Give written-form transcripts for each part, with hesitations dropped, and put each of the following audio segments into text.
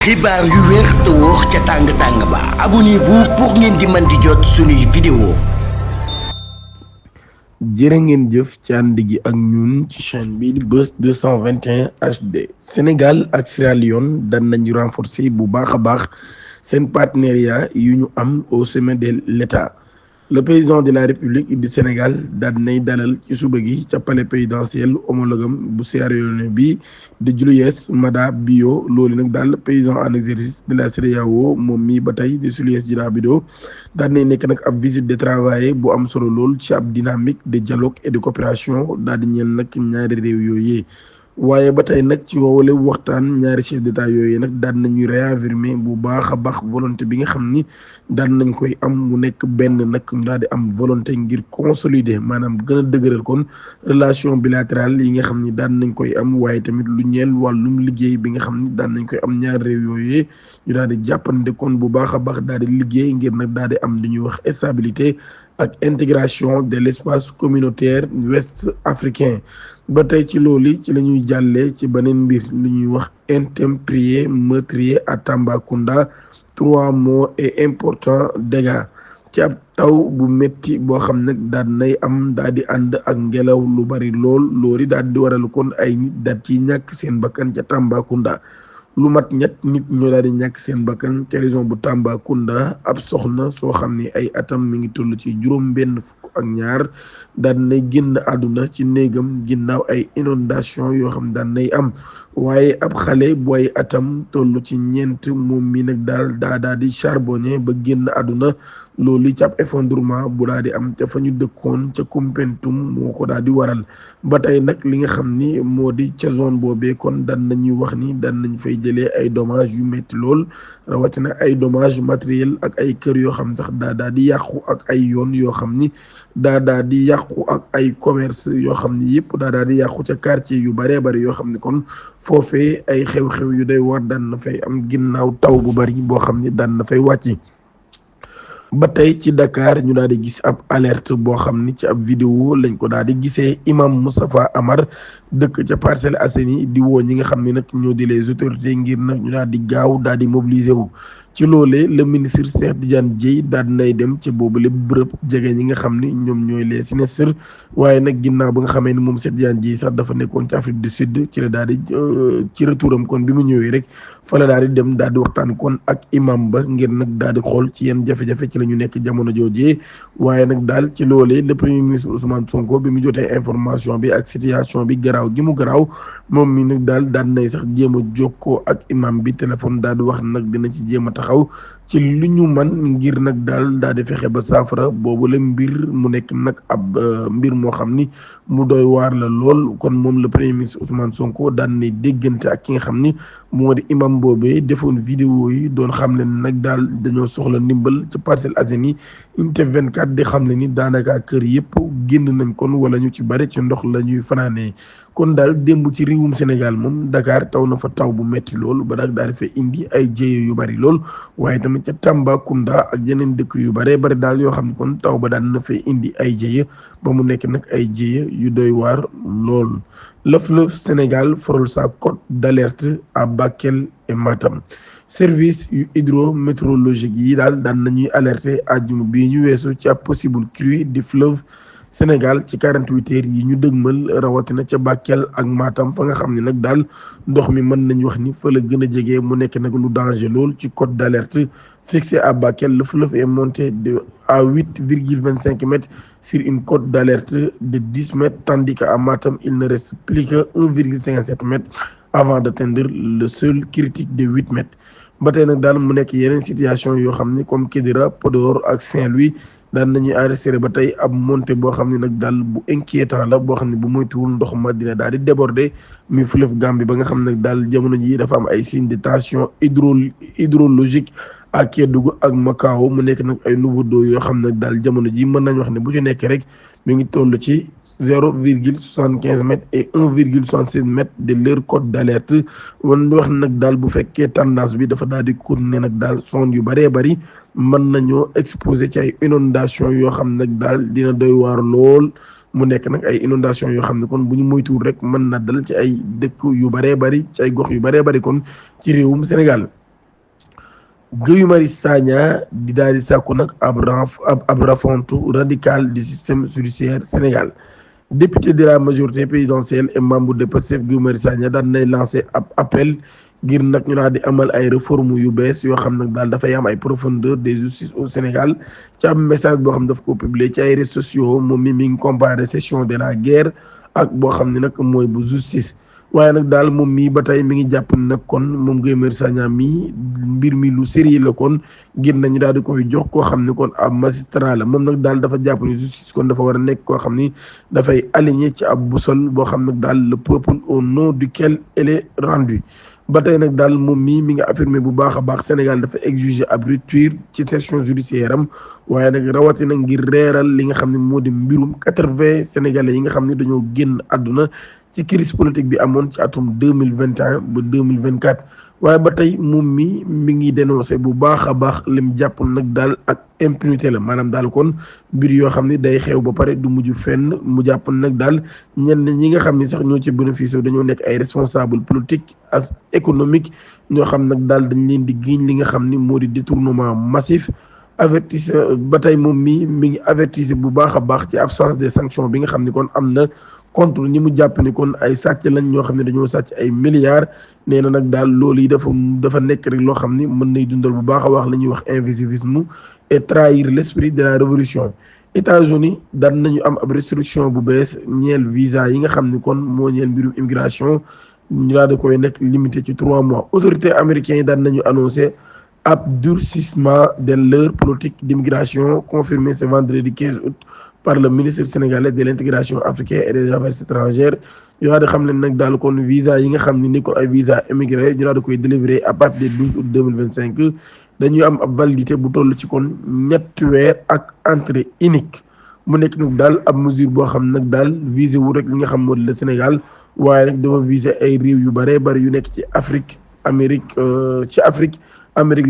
xibaar yu wér te wóor ca tàng-tàng ba abonnez-vous pour ngeen di mën di jot suñuy vidéo. jërë ngeen jëf ci ànd gi ak ñun ci chaîne bi di Buzz 221 HD. Sénégal ak Sierra Leone daan nañu renforcer bu baax a baax seen partenariat yu ñu am au sommet de l'État. Le président de la République du Sénégal daan nay dalal ci suba gi ca palais présidentiel homologam bu Sierra Leone bi di Julius Maada Bio. Loolu nag daal président en exercice de la CEDEAO moom mii ba tey di Julius Maada Bio daan nay nekk nag ab visite de travail bu am solo lool ci ab dynamique de dialogue et de coopération daal di ñeel nag ñaari réew yooyu. waaye ba tey nag ci woowale waxtaan ñaari chef d'état yooyu nag daan nañu réaffirmer bu baax a baax volonté bi nga xam ni daan nañ koy am mu nekk benn nag ñu daal di am volonté ngir consolider maanaam gën a dëgëral kon relation bilatérale yi nga xam ni daan nañ koy am waaye tamit lu ñeel wàllum liggéey bi nga xam ni daan nañ koy am ñaari réew yooyu ñu daal di jàppande kon bu baax a baax daal di liggéey ngir nag daal di am li ñuy wax stabilité ak intégration de l'espace communautaire ouest africain. ba tey ci loolu ci la ñuy jàllee ci beneen mbir lu ñuy wax intempéries meurtriers à Tambacounda 3 morts et importants dégâts ci ab taw bu métti boo xam nag daan nay am daal di ànd ak ngelaw lu bari loolu daal di waral kon ay nit daal ci ñàkk seen bakkan ca Tambacounda. lu mat ñett nit ñoo daal di ñàkk seen bakkan ca région bu Tambacounda. ab soxna soo xam ne ay atam mi ngi toll ci juróom-benn fukk ak ñaar daan nay génn àdduna ci néegam ginnaaw ay inondation yoo xam daan nay am waaye ab xale bu ay atam toll ci ñeent moom mi nag daal di charbonné ba génn àdduna. loolu ci ab effondrement bu daal di am ca fa ñu dëkkoon ca Koumpentoum moo ko daal di waral ba tey nag li nga xam ni moo di ca zone boobee kon daan nañuy wax ni daan nañ fay jëlee ay dommages yu métti lool rawatina ay dommages matériels ak ay kër yoo xam sax daa di yàqu ak ay yoon yoo xam ni daa di yàqu ak ay commerce yoo xam ni yëpp daa di yàqu ca quartier yu bëree bëri yoo xam ni kon foofee ay xew-xew yu day war daan na fay am ginnaaw taw bu bëri boo xam ni daan na fay wàcc. ba tey ci Dakar ñu daal di gis ab alerte boo xam ni ci ab vidéo lañ ko daal di gisee imam Moustapha Amar dëkk ca Parcelles Assainies di woo ñi nga xam ne nag ñoo di les autorités ngir nag ñu daal di gaaw daal di mobiliser wu. ci loolee le ministre Cheikh Tidiane Dièye daal di nay dem ci boobu lépp bërëb jege ñi nga xam ni ñoom ñooy les sinistres waaye nag ginnaaw ba nga xamee ni moom Cheikh Tidiane Dièye sax dafa nekkoon ci Afrique du Sud ci la daal di ci retouram kon bi mu ñëwee rek fa la daal di dem daal di waxtaan kon ak imam ba ngir nag daal di xool ci yenn jafe-jafe ci la ñu nekk jamono joojee. waaye nag daal ci loolee le premier ministre Ousmane Sonko bi mu jotee information bi ak situation bi garaaw gi mu garaaw moom mi nag daal nay sax jéem a jokkoo ak imam bi téléphone daal di wax nag dina ci jéem a taxaw ci lu ñu man ngir nag daal di fexe ba saafara boobu la mbir mu nekk nag ab mbir moo xam ni mu doy waar la lool. kon moom le premier ministre Ousmane Sonko daan ne déggante ak ki nga xam ni moo di imam boobee defoon vidéo yi doon xam ne nag daal dañoo soxla ndimbal ci Parcelles Assainies unité 24 di xam ne ni daanaka kër yëpp génn nañ kon wala ñu ci bari ci ndox la ñuy fanaanee. kon daal démb ci réewum Sénégal moom Dakar taw na fa taw bu metti lool ba daal di fay indi ay jéye yu bari lool waaye tamit ca Tambacounda ak yeneen dëkk yu bari daal yoo xam ne kon taw ba daan na fay indi ay jéye ba mu nekk nag ay jéye yu doy waar lool. Le fleuve Sénégal frôle sa cote d'alerte à Bakel et Matam. service yu hydrométéorologique yi daal daan nañuy alerter àjjuma bii ñu weesu ci ab possible crue du fleuve Sénégal ci 48 heures yi ñu dëgmal rawatina ca Bakel ak Matam fa nga xam ne nag daal ndox mi mën nañu wax ni fa la gën a jege mu nekk nag lu danger lool ci cote d'alerte fixé à Bakel. Le fleuve est monté à 8,25 mètres sur une cote d'alerte de 10 mètres tandis qu'à Matam il ne reste plus que 1,57 mètres avant d'atteindre le seuil critique de 8 mètres. ba tey nag daal mu nekk yeneen situation yoo xam ni comme Kidira Podor ak Saint-Louis daan nañuy enregistré ba tey ab montée boo xam ne nag daal bu inquiétant la boo xam ne bu moytuwul ndox ma dina daal di déborder muy fleuve Gambie ba nga xam ne daal jamono ji dafa am ay signes de tension hydrologique ak Kédougou ak Makao mu nekk nag ay nouveau dos yoo xam ne daal jamono ji mën nañ wax ne bu ci nekk rek mi ngi toll ci 0,75 mètres et 1,76 mètres de leur cote d'alerte. wan wax nag daal bu fekkee tendance bi dafa daal di continuer nag daal zone yu bëree bëri mën nañoo exposé ci ay inondation yoo xam nag daal dina doy waar lool. mu nekk nag ay inondation yoo xam ne kon bu ñu moytuwul rek mën na dal ci ay dëkk yu bëree bëri ci ay gox yu bëree bëri kon ci réewum Sénégal. Guy Marius Sagna di daal di sàkku nag ab refonte radicale du système judiciaire Sénégal. Député de la majorité présidentielle et membre de Pastef Guy Marius Sagna daan nay lancé ab appel ngir nag ñu daal di amal ay réformes yu bees yoo xam nag daal dafay am ay profondeur de justice au Sénégal ci am message boo xam daf ko publier ci ay réseaux sociaux moom mi ngi comparé session de la guerre ak boo xam ne nag mooy bu justice. waaye nag daal moom mii ba tey mi ngi jàpp ne nag kon moom Guy Marius Sagna mii mbir mi lu sérieux la kon ngir nañu daal di koy jox koo xam ne kon ab magistrat la moom nag daal dafa jàpp ne justice kon dafa war a nekk koo xam ni dafay aligné ci ab boussole boo xam nag daal le peuple au nom duquel elle est rendue. ba tey nag daal moom mii mi nga affirmé bu baax a baax Sénégal dafa exiger ab rupture ci session judiciaire am waaye nag rawatina ngir reeral li nga xam ne moo di mbirum 80 sénégalais yi nga xam ne dañoo génn àdduna ci crise politique bi amoon ci atum 2021 ba 2024 waaye ba tey moom mi ngi dénoncé bu baax a baax lim jàpp nag daal ak impunité la maanaam daal kon mbir yoo xam ne day xew ba pare du mujj fenn mu jàpp nag daal ñenn ñi nga xam ne sax ñoo ci bénéfice dañoo nekk ay responsable politique ak économique ñoo xam nag daal dañ leen di giiñ li nga xam ni moo di détournement massif avertissé ba tey moom mi ngi avertissé bu baax a baax ci absence des sanctions bi nga xam ni kon am na contre ñi mu jàpp ni kon ay sàcc lañ ñoo xam ne dañoo sàcc ay milliards nee na nag daal loolu yi dafa nekk rek loo xam ni mën nay dundal bu baax a wax la ñuy wax invisivisme et trahir l'esprit de la révolution. États-Unis daan nañu am ab restriction bu bees ñeel visa yi nga xam ni kon moo ñeel mbirum immigration ñu daal di koy nekk limité ci 3 mois autorités américains yi daan nañu annoncé ab durcissement de leur politique d'immigration confirmé ce vendredi 15 août par le ministre sénégalais de l'intégration africaine et des affaires étrangères ñu daal di xam ne nag daal kon visa yi nga xam ne ni ko ay visa émigré ñu daal di koy délivrer à partir du 12 août 2025 dañuy am ab validité bu toll ci kon ñetti weer ak entrée unique mu nekk nag daal ab mesure boo xam nag daal visé wu rek li nga xam moo di le Sénégal waaye nag dafa visé ay réew yu bëree bëri yu nekk ci Afrique Amérique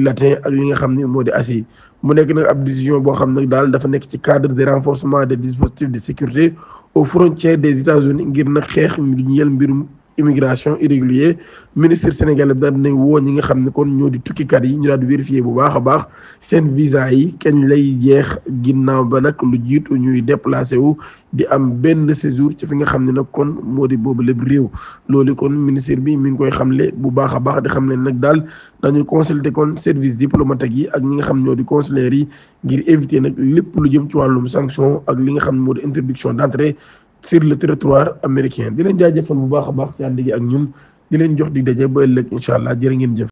latine ak li nga xam ne moo di Asie mu nekk nag ab décision boo xam nag daal dafa nekk ci cadre de renforcement des dispositifs de sécurité aux frontières des États-Unis ngir nag xeex ñu yel mbirum immigration irrégulier ministre sénégalais bi daal dinañ woo ñi nga xam ne kon ñoo di tukkikat yi ñu daal di vérifier bu baax a baax seen visa yi kañ lay jeex ginnaaw ba nag lu jiitu ñuy déplacé wu di am benn séjour ci fi nga xam ne nag kon moo di boobu lépp réew loolu kon ministre bi mi ngi koy xamle bu baax a baax di xamle nag daal dañuy consulter kon service diplomatique yi ak ñi nga xam ñoo di consulaires yi ngir éviter nag lépp lu jëm ci wàllum sanction ak li nga xam ne moo di interdiction d'entrée sur le territoire américain di leen jaajëfal bu baax a baax ci ànd gi ak ñun di leen jox di daje ba ëllëg incha allah jërë ngeen jëf.